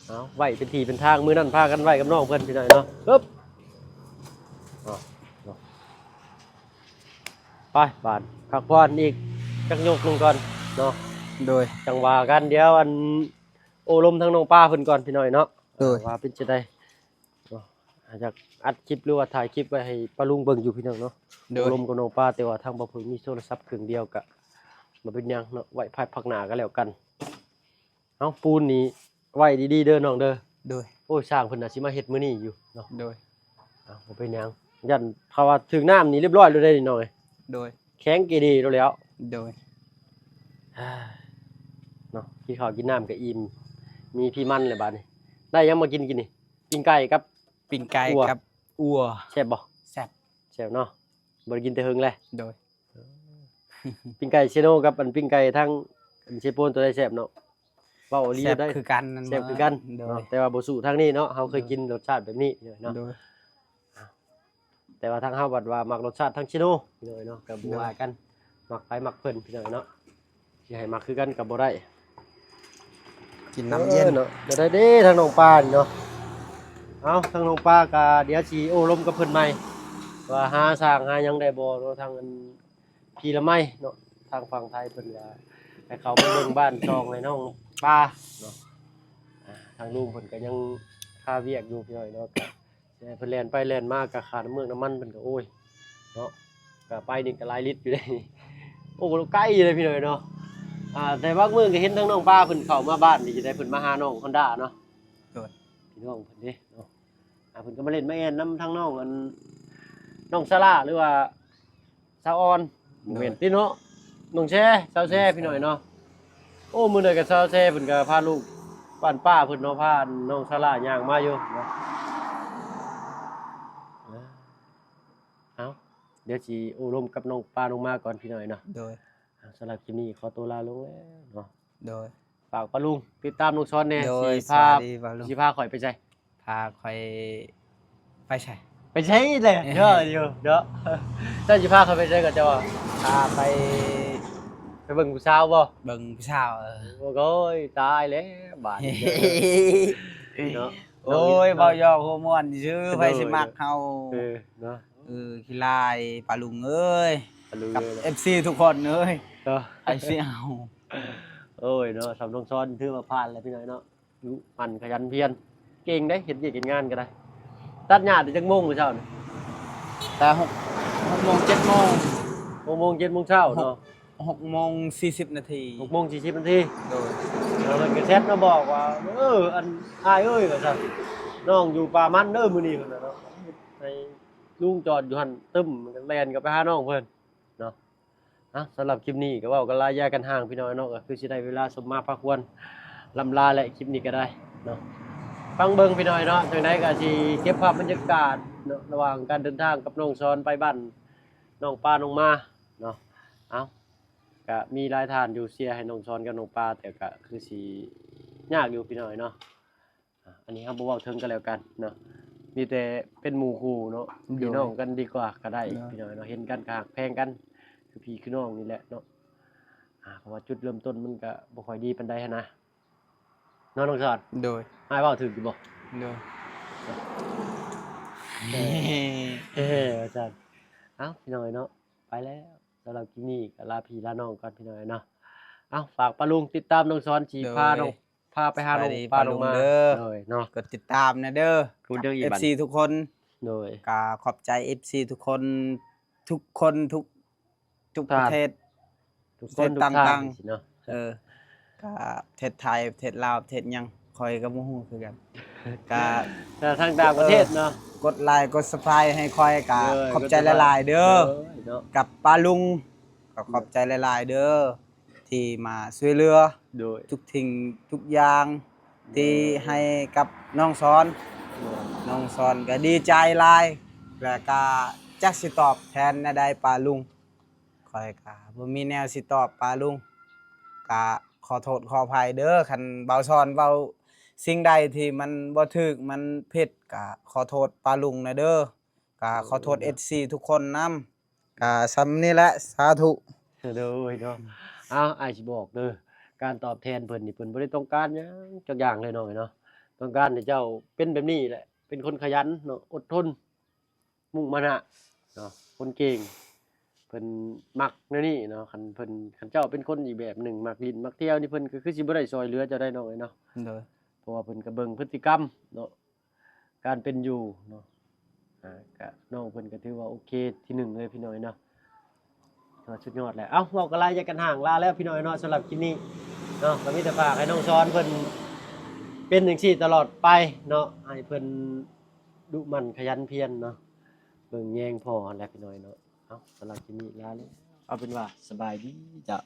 ເອົາ ໄວ້ເປັນທີ່ເປັນທາງ, ມື້ນັ້ນພາກັນໄວ້ກັບນ້ອງເພິ່ນພີ່ນ້ອງເນາະ. ຮຶບ ເອົາເນາະ ໄປບາດ ພັກຜ່ອນອີກຈັກຍົກໜຶ່ງກ່ອນເນາະ. ໂດຍ ຈັ່ງວ່າກັນ, ດຽວ ອັນ ໂອ້ລົມທາງນ້ອງປາເພິ່ນກ່ອນພີ່ນ້ອງເນາະ. ໂດຍ ວ່າເປັນຈັ່ງໃດເນາະ, ຢາກອັດຄລິບ ຫຼືວ່າຖ່າຍຄລິບໄວ້ໃຫ້ປ້າລຸງເບິ່ງຢູ່ພີ່ນ້ອງເນາະ. ໂດຍ ໂອ້ລົມກັບນ້ອງປາ, ແຕ່ວ່າທາງບ່າວເຜິ້ງມີໂທລະສັບເຄື່ອງດຽວ ກະບໍ່ເປັນຫຍັງເນາະ, ໄວ້ພາຍພາກໜ້າກໍແລ້ວກັນ. ເອົາ ປູນນີ້ໄວ້ດີໆເດີນ້ອງເດີ. ໂດຍ ໂອ້ຍ ຊ່າງເພິ່ນໜ້າຊິມາເຮັດມື້ນີ້ຢູ່ເນາະ. ໂດຍ ເອົາ ບໍ່ເປັນຫຍັງ, ຢ້ານຖ້າວ່າຖືກນ້ຳນີ້ລຽບຮ້ອຍໂລດເດ້ນີ້ນ້ອງເອີຍ. ໂດຍ ແຂງເກເດໂລດແລ້ວ. ໂດຍ ເນາະ ກິນເຂົ້າກິນນ້ຳກໍອີ່ມ ມີພີມັນແລ້ວບາດນີ້. ໄດ້ຫຍັງມາກິນ ກິນນີ້? ປີ້ງໄກ່ກັບ ປີ້ງໄກ່ກັບອົ່ວ. ແຊບບໍ່? ແຊບ ແຊບເນາະ, ບໍ່ໄດ້ກິນແຕ່ເຫິງແລ້ວ. ໂດຍ ປີ້ງໄກ່ເຊໂນກັບ ອັນ ປີ້ງໄກ່ທາງ ອັນ ເຊໂປນ ໂຕໃດແຊບເນາະ? ເວົ້າອີ່ຫຼີ ແຊບ ໄດ້ ຄືກັນ ແຊບຄືກັນ ໂດຍ ເນາະ ແຕ່ວ່າບໍ່ສູ້ທາງນີ້ເນາະ ເຮົາເຄີຍ ໂດຍ ກິນລົດຊາດແບບນີ້ເນາະ ໂດຍ ແຕ່ວ່າທາງເຮົາບັດວ່າມັກລົດຊາດທາງເຊໂນ ເນາະ ກໍບໍ່ວ່າກັນ ມັກໃຜມັກເພິ່ນ ພີ່ນ້ອງເນາະ ຊິໃຫ້ມັກຄືກັນກໍບໍ່ໄດ້ ກິນນ້ຳເຢັນ ເອີ ເນາະ ຈະໄດ້ເດ້ທາງນ້ອງປານີ້ເນາະ ເອົາ ທາງນ້ອງປາກໍດຽວຊິໂອ້ລົມກັບເພິ່ນໃໝ່ ວ່າຫາສ້າງຫາຫຍັງໄດ້ບໍ່ເນາະ ທາງອັນ ພີ່ລະໄມເນາະ ທາງຝັ່ງໄທເພິ່ນກໍໃຫ້ເຂົ້າໄປເບິ່ງບ້ານຊ່ອງໃຫ້ນ້ອງປາເນາະ ອ່າ ທາງລຸງເພິ່ນກໍຍັງຄາວຽກຢູ່ພີ່ນ້ອງເນາະ ກໍຊິໃຫ້ເພິ່ນແລ່ນໄປແລ່ນມາ ກໍຄ່ານ້ຳເມືອກນ້ຳມັນເພິ່ນກໍ ໂອ້ຍ ເນາະ ກໍໄປນີ້ກໍຫຼາຍລິດຢູ່ເດ້ ໂອ້ ໄກເດ້ພີ່ນ້ອງເນາະ ອ່າ ແຕ່ບາງມື້ກໍເຫັນທາງນ້ອງປາເພິ່ນເຂົ້າມາບ້ານນີ້ ຈະໄດ້ເພິ່ນມາຫານ້ອງຮອນດ້າເນາະ ໂດຍ ພີ່ນ້ອງເພິ່ນເດ້ເນາະ ອ່າ ເພິ່ນກໍມາຫຼິ້ນມາແອ່ນນຳທາງນ້ອງ ອັນ ນ້ອງສາລາ ຫຼືວ່າ ສາວອ່ອນ ໂດຍ ບໍ່ແມ່ນຕິເນາະ ນ້ອງແຊ ສາວແຊ ພີ່ນ້ອງເນາະ ໂອ້ ມື້ໃດກໍສາວແຊເພິ່ນກໍພາລູກບ້ານປ້າເພິ່ນເນາະ ພານ້ອງສາລາຍ່າງມາຢູ່ເນາະ ເອົາ ດຽວຊິໂອ້ລົມກັບນ້ອງປານ້ອງມາກ່ອນພີ່ນ້ອງເນາະ ໂດຍ ເອົາ ສຳລັບຄລິບນີ້ຂໍຕົວລາລົງແລ້ວເນາະ ໂດຍ ຝາກປ້າລຸງຕິດຕາມນ້ອງຊອນແດ່ ໂດຍ ຊິພາ ສະບາຍດີປ້າລຸງ ຊິພາຂ້ອຍໄປໃສ? ພາຂ້ອຍໄປໃສ? ໄປໃສແຫຼະ ເອີ ເນາະ ຢູ່ເນາະ ເຈົ້າຊິພາຂ້ອຍໄປໃສກໍເຈົ້າວ່າ? ພາໄປ ໄປເບິ່ງຜູ້ສາວບໍ່? ເບິ່ງຜູ້ສາວ ເອີ ໂອ້ຍ ຕາຍແລ້ວບາດນີ້ເນາະ ໂອ້ຍ ເວົ້າຢອກຫົວມ່ວນຊື່ ໂດຍ ໃຜຊິມັກເຮົາ ເອີ ເນາະ ເອີ ຂີ້ລ້າຍປ້າລຸງເອີຍ ປ້າລຸງ ກັບ ເອີຍ ເອັຟຊີທຸກຄົນເອີຍ ເນາະ ໃຜຊິເອົາ? ໂອ້ຍເນາະ ສຳນ້ອງຊອນຖືວ່າຜ່ານແລ້ວພີ່ນ້ອງເນາະ ດຸໝັ່ນຂະຫຍັນພຽນ ເກັ່ງເດ້ ເຮັດວຽກເຮັດງານກໍໄດ້ ຕັດຫຍ້າແຕ່ຈັກໂມງມື້ເຊົ້ານີ້? ແຕ່ຫົກ ຫົກໂມງ ເຈັດໂມງ ຫົກໂມງ ເຈັດໂມງເຊົ້າເນາະ ຫົກໂມງສີ່ສິບນາທີ ຫົກໂມງສີ່ສິບນາທີ ໂດຍ ແລ້ວເພິ່ນກໍແຊັດມາບອກວ່າ ເອີ ອັນ ອ້າຍເອີຍ ວ່າຊັ້ນ ນ້ອງຢູ່ປ່າມັນເດີມື້ນີ້ ເພິ່ນວ່າເນາະ ໃຫ້ລຸງຈອດຢູ່ຫັ້ນ ຕຶ້ມ ແລ່ນກັບໄປຫານ້ອງເພິ່ນເນາະ ອ່ະ ສຳລັບຄລິບນີ້ກໍເວົ້າກັນຫຼາຍຢ່າກັນຫ່າງພີ່ນ້ອງເນາະ ກໍຄືຊິໄດ້ເວລາສົມມາພາຄວນ ລ່ຳລາແຫຼະ ຄລິບນີ້ກໍໄດ້ເນາະ ຟັງເບິ່ງພີ່ນ້ອງເນາະ ຈັ່ງໃດກໍຊິເກັບພາບບັນຍາກາດເນາະ ລະຫວ່າງການເດີນທາງກັບນ້ອງຊອນໄປບ້ານນ້ອງປານ້ອງມາເນາະ ເອົ້າ ກໍມີຫຼາຍທ່ານຢູ່ເຊຍໃຫ້ນ້ອງຊອນກັບນ້ອງປາ ແຕ່ກໍຄືຊິຍາກຢູ່ພີ່ນ້ອງເນາະ ອ່າ ອັນນີ້ເຮົາບໍ່ເວົ້າເຖິງກໍແລ້ວກັນເນາະ ມີແຕ່ເປັນໝູ່ຄູ່ເນາະ ໂດຍ ພີ່ນ້ອງກັນດີກວ່າກໍໄດ້ ໂດຍ ພີ່ນ້ອງເນາະ ເຫັນກັນກໍຮັກແພງກັນ ຄືພີ່ຄືນ້ອງນີ້ແຫຼະເນາະ ອ່າ ເພາະວ່າຈຸດເລີ່ມຕົ້ນມັນກໍບໍ່ຄ່ອຍດີປານໃດຫັ້ນນະ ເນາະນ້ອງຊອນ ໂດຍ ອ້າຍເວົ້າຖືກຢູ່ບໍ່? ໂດຍ ເອີ ວ່າຊັ້ນ ເອົ້າ ພີ່ນ້ອງເນາະ ໄປແລ້ວ ສຳລັບຄລິບນີ້ກໍລາພີ່ລານ້ອງກ່ອນພີ່ນ້ອງເນາະ ເອົ້າ ຝາກປ້າລຸງຕິດຕາມນ້ອງຊອນ ຊິພານ້ອງ ໂດຍ ພາໄປຫານ້ອງ ສະບາຍດີ ປ້າລຸງ ປ້າລຸງມາ ເດີ ໂດຍເນາະ ກົດຕິດຕາມແດ່ເດີ ເອັຟຊີທຸກຄົນ ໂດຍ ກໍຂອບໃຈເອັຟຊີທຸກຄົນ ທຸກຄົນ ທຸກ ທຸກປະເທດ ທຸກຄົນ ທຸກທ່ານ ເນາະ ເອີ ກໍປະເທດໄທ ປະເທດລາວ ປະເທດຫຍັງ ຂ້ອຍກໍບໍ່ຮູ້ຄືກັນ ກໍ ແຕ່ທາງຕ່າງປະເທດເນາະ ເອີ ກົດໄລ ກົດຊັບສະໄຄຣບ໌ໃຫ້ຂ້ອຍ ກໍ ໂດຍ ຂອບໃຈຫຼາຍໆເດີ ໂດຍເນາະ ກັບປ້າລຸງ ກໍຂອບໃຈຫຼາຍໆເດີ ທີ່ມາຊ່ວຍເຫຼືອ ໂດຍ ທຸກສິ່ງທຸກຢ່າງ ໂດຍ ທີ່ໃຫ້ກັບນ້ອງຊອນ ໂດຍ ນ້ອງຊອນກໍດີໃຈຫຼາຍ ແລ້ວກໍຈັກຊິຕອບແທນແນວໃດປ້າລຸງ ຂ້ອຍກໍບໍ່ມີແນວຊິຕອບປ້າລຸງ ກໍຂໍໂທດຂໍອະໄພເດີ ຄັນບ່າວຊອນເວົ້າສິ່ງໃດທີ່ມັນບໍ່ຖືກ ມັນຜິດ ກໍຂໍໂທດປ້າລຸງນະເດີ ກໍຂໍໂທດ ໂດຍ ເອັຟຊີທຸກຄົນນຳ ກະສ່ຳນີ້ແຫຼະ ສາທຸ ໂດຍເນາະ ເອົາ ອ້າຍຊິບອກເດີ ການຕອບແທນເພິ່ນນີ້ ເພິ່ນບໍ່ໄດ້ຕ້ອງການຫຍັງຈັກຢ່າງເລີຍນ້ອງເອີຍເນາະ ຕ້ອງການໃຫ້ເຈົ້າເປັນແບບນີ້ແຫຼະ ເປັນຄົນຂະຫຍັນເນາະ ອົດທົນ ມຸ່ງມານະເນາະ ຄົນເກັ່ງ ເພິ່ນມັກແນວນີ້ເນາະ ຄັນເພິ່ນ ຄັນເຈົ້າເປັນຄົນອີກແບບໜຶ່ງ ມັກຫຼິ້ນມັກທ່ຽວນີ້ ເພິ່ນກໍຄືຊິບໍ່ໄດ້ຊ່ອຍເຫຼືອເຈົ້າໄດ໋ນ້ອງເອີຍເນາະ ໂດຍ ເພາະວ່າເພິ່ນກໍເບິ່ງພຶດຕິກຳເນາະ ການເປັນຢູ່ເນາະ ອ່າ ກະນ້ອງເພິ່ນກະຖືວ່າໂອເຄທີໜຶ່ງເລີຍພີ່ນ້ອງເນາະ ຖືວ່າສຸດຍອດແລ້ວ ເອົ້າ ເວົ້າກັນຫຼາຍຢ່າກັນຫ່າງ ລາແລ້ວພີ່ນ້ອງເນາະ ສຳລັບຄລິບນີ້ເນາະ ກະມີແຕ່ຝາກໃຫ້ນ້ອງຊອນເພິ່ນເປັນຈັ່ງຊີ້ຕະຫຼອດໄປເນາະ ໃຫ້ເພິ່ນດຸໝັ່ນຂະຫຍັນພຽນເນາະ ເບິ່ງແຍງພໍ່ຫັ້ນແຫຼະພີ່ນ້ອງເນາະ ເອົ້າ ສຳລັບຄລິບນີ້ລາແລ້ວ ເອົາເປັນວ່າສະບາຍດີເຈົ້າ.